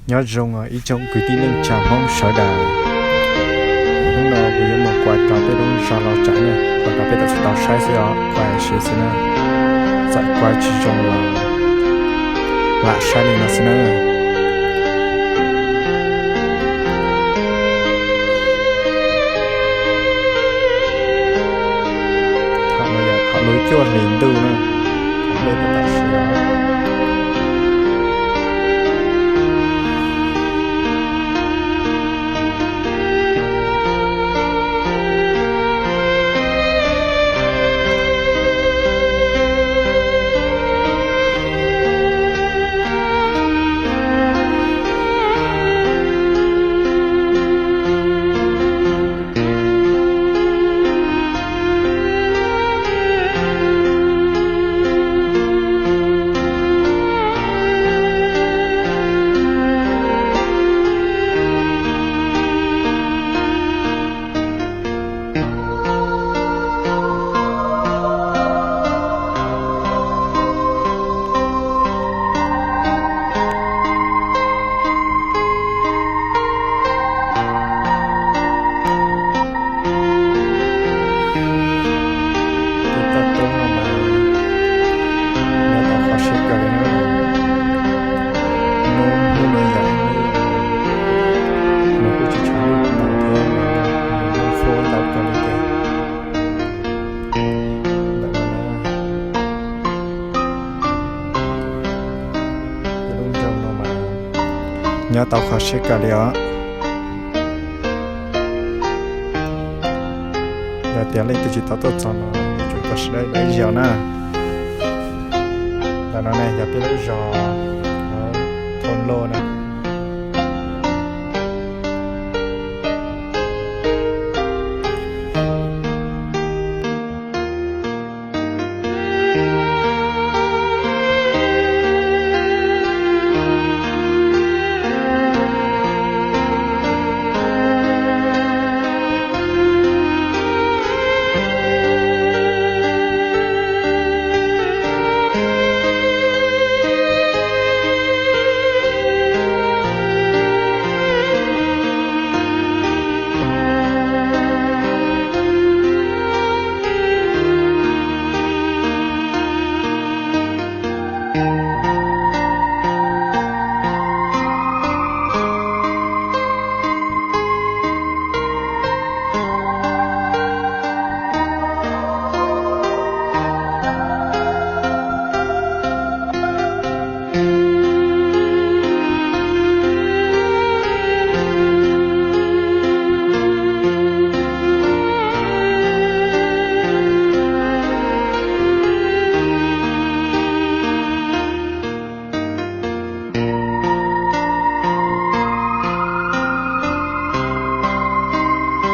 Nyob zoo ib tsoom kwv tij neej tsa Hmoob sawv daws. Hnub no kuv yuav mus kuaj rau peb lub zos Los Tsaim na, kuaj rau peb tau tsis tau saib xwb os, kuaj siv xwb na. Txawm kuaj tsis zoo los lam saib li no xwb na. Thaum no yog thaum lub cuaj hlis ntuj na, thaum peb tau tam sim os. Tus toj roob no mas nyob tau kho siab kawg li na. Hnub, hnub no yog hnub nws kuj tsis tshav ntuj ntau thiab, nws kuj hlub ntau kawg li thiab. Ntawm no na, lub nroog no mas nyob tau kho siab kawg li os. Yog tias leej twg tsis tau tuaj txog no yuav tsum tau sawv daws ib zaug na. Ntawm no ne yog peb lub zos Thoj Lauj na.